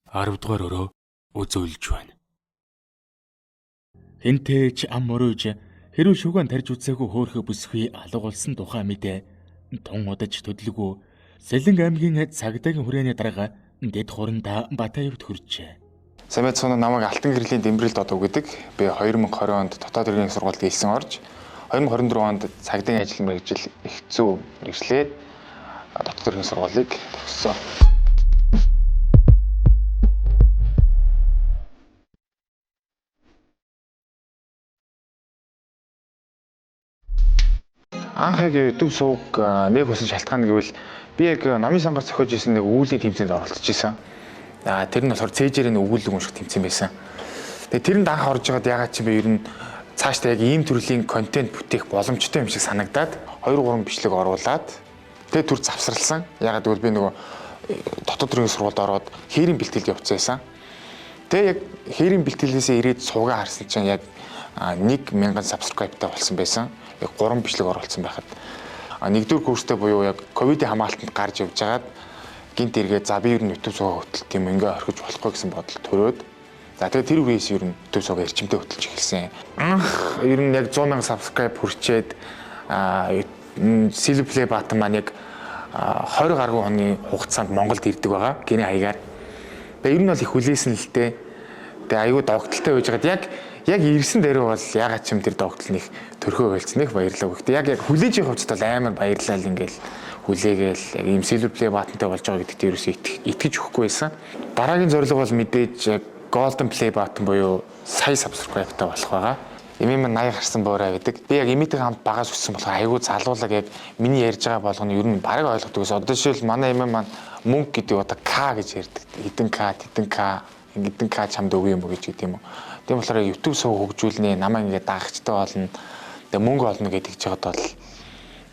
10 дугаар өрөө үзүүлж байна. Хинтээ ч ам мөрөөж хэрүү шүгэн тарж үзээгүй хөөхө бүсгүй алга болсон тухай мэдээ тун удаж төдлөгөө Сэлэнг аймгийн цагдаагийн хүрээний дарга дэд хуранда Батаевд хүрчээ. Сайн байцгаана уу, намайг Алтан гэрлийн Дэмбэрэл додов гэдэг. Би 2020 онд дотоод хэргийн сургуульд элсэн орж 2024 онд цагдаагийн ажил мэргэжил их зүй мэргэжлээд дотоод хэргийн сургуулийг төгссөн. Анх яг YouTube сувг нэг хүсэн шалтгаан гэвэл би яг номын сангаас зохиож исэн нэг өгүүллийн тэмцээнд оролцож исэн. Тэр нь болохоор цээжээрээ өгүүлэг унших тэмцээн байсан. Тэгээ тэрэнд анх орж байгаад ягаад чи би ер нь цаашдаа яг ийм төрлийн контент бүтээх боломжтой юм шиг санагдаад 2 3 бичлэг оруулаад тэгээ түр завсралсан. Ягаад гэвэл би нөгөө дотоод төрийн сургуульд ороод хээрийн бэлтгэлд явцсан байсан. Тэгээ яг хээрийн бэлтгэлээсээ ирээд суугаа харсан чинь яг 1000 subscribe-тай болсон байсан. Яг 3 бичлэг оруулсан байхад нэгдүгээр курстэй буюу яг ковидын хамгаалтанд гарч явж байгаад гинт эргээ за би ер нь YouTube суугаа хөтөлт юм ингээ орхиж болохгүй гэсэн бодол төрөөд за тэгээ тэр үеэс ер нь YouTube суугаа эрчимтэй хөтөлж эхэлсэн. Анх ер нь яг 100,000 subscribe хүрчээд Silver Play button маань яг 20 гаруй оны хугацаанд Монголд ирдэг байгаа. Гинэ хаягаар. Тэгээ ер нь бол их хүлээсэн л дээ. Тэгээ аюу догтлолтой байж байгаад яг ирсэн дээрээ бол ягаад ч юм тэр догтол них төрхөө байлцсан их баярлалаа. Гэхдээ яг хүлээж явах хувцад бол амар баярлалаа л ингээл хүлээгээл яг ийм Silver Play button-тай болж байгаа гэдэгт ерөөсөө итгэж өгөхгүй байсан. Дараагийн зорилго бол мэдээж яг Golden Play button буюу сая subscribe-тай болох байгаа. Эмээ маань 80 гарсан буурай гэдэг. Би яг эмээтэйгээ хамт багаас өссөн болохоор айгүй залуулаг яг миний ярьж байгаа болгоно ер нь бараг ойлгодог гэсэн. Одоо жишээл манай эмээ маань мөнгө гэдэг одоо К гэж ярьдаг. Хэдэн К, тэдэн К, хэдэн К чамд өгье юм уу гэж гэдэг юм уу. Тийм болохоор YouTube сувг хөгжүүлнэ, намайг ингээд дагагчтай болно. Тэгээ мөнгө олно гэдэг чихэд бол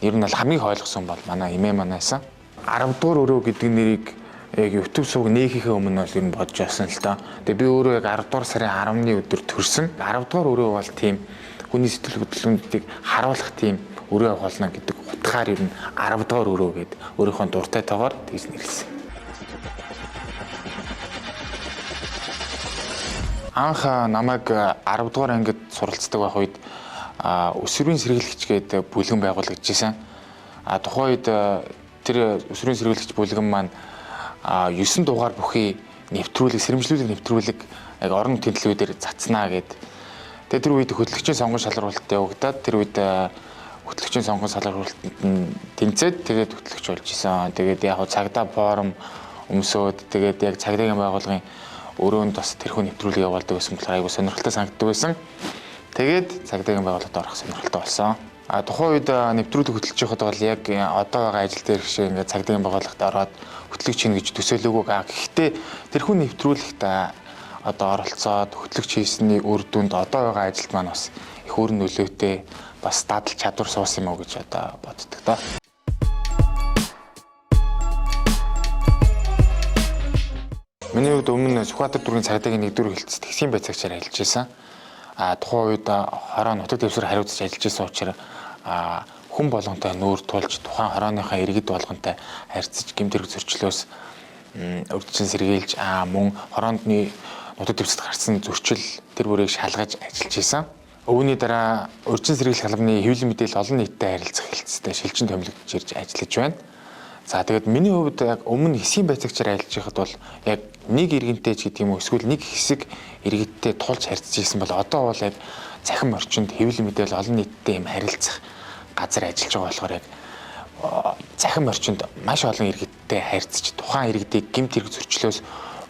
ер нь бол хамгийн их ойлгосон бол манай эмээ манайсан. 10 дугаар өрөө гэдэг нэрийг яг YouTube сувг нээхийнхээ өмнө бол ер нь бодож байсан л доо. Тэгээ би өөрөө яг 10 дугаар сарын 10-ны өдөр төрсөн. 10 дугаар өрөө бол тийм хүний сэтгэл хөдлөлтийг харуулах тийм өрөө болно гэдэг утгаар ер нь 10 дугаар өрөө гэд өөрийнхөө дуртай тоогоор тэгж нэрлсэн. Анх намайг 10 дугаар ангид суралцдаг байх үед өсвөрийн сэргийлэгч гэдэг бүлгэн байгуулагдчихсан. Тухайн үед тэр өсвөрийн сэргийлэгч бүлгэн маань 9 дугаар бүхий нэвтрүүлэг, сэрэмжлүүлэг нэвтрүүлэг яг орон нутгийн төлөв дээр цацнаа гэд. Тэгээ тэр үед хөтлөгчийн сонгон шалгаруулалт явагдаад тэр үед хөтлөгчийн сонгон шалгаруулалтанд нь тэнцээд тэгээд хөтлөгч болж исэн. Тэгээд яг цагдаа форум өмсөөд тэгээд яг цагдаагийн байгууллагын өрөөнд бас тэрхүү нэвтрүүлэг явуулдаг байсан болохоор айгүй сонирхолтой санагддаг байсан. Тэгээд цагдаагийн байгууллагад орох сонирхолтой болсон. Тухайн үед нэвтрүүлэг хөтлөж байхад бол яг одоо байгаа ажил дээр шиг ингээд цагдаагийн байгууллагад ороод хөтлөгч хийнэ гэж төсөөлөөгүй. Гэхдээ тэрхүү нэвтрүүлэгт одоо оролцоод хөтлөгч хийсний үр дүнд одоо байгаа ажилд маань бас их үр нөлөөтэй бас дадал чадвар суусан юм уу гэж одоо боддог доо. Миний хувьд өмнө Сүхбаатар дүүргийн цагдаагийн нэгдүгээр хэлтэст тэгсийн байцаагчаар ажиллаж байсан. Тухайн үед хороо нутаг дэвсгэр хариуцаж ажиллаж байсан учраас хүн болгонтой нүүр тулж тухайн хорооныхаа иргэд болгонтой харьцаж гэмт хэрэг зөрчлөөс урьдчилан сэргийлж мөн хорооны нутаг дэвсгэрт гарсан зөрчил тэр бүрийг шалгаж ажиллаж байсан. Өвний дараа урьдчилан сэргийлэх албаны хэвлэл мэдээлэл олон нийттэй харилцах хэлтстэй шилжин томилогдож ирж ажиллаж байна. За тэгээд миний хувьд яг өмнө хэсгийн байцаагчаар ажиллаж байхад бол яг нэг иргэнтэй ч гэдэг юм уу эсвэл нэг хэсэг иргэдтэй тулж харьцаж ирсэн бол одоо бол яг цахим орчинд хэвлэл мэдээлэл олон нийттэй юм харилцах газар ажиллаж байгаа болохоор яг цахим орчинд маш олон иргэдтэй харьцаж тухайн иргэдийг гэмт хэрэг зөрчлөөс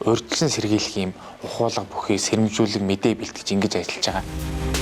урьдчилан сэргийлэх юм ухуулга бүхий сэрэмжлүүлэг мэдээ бэлтгэж ингэж ажиллаж байгаа.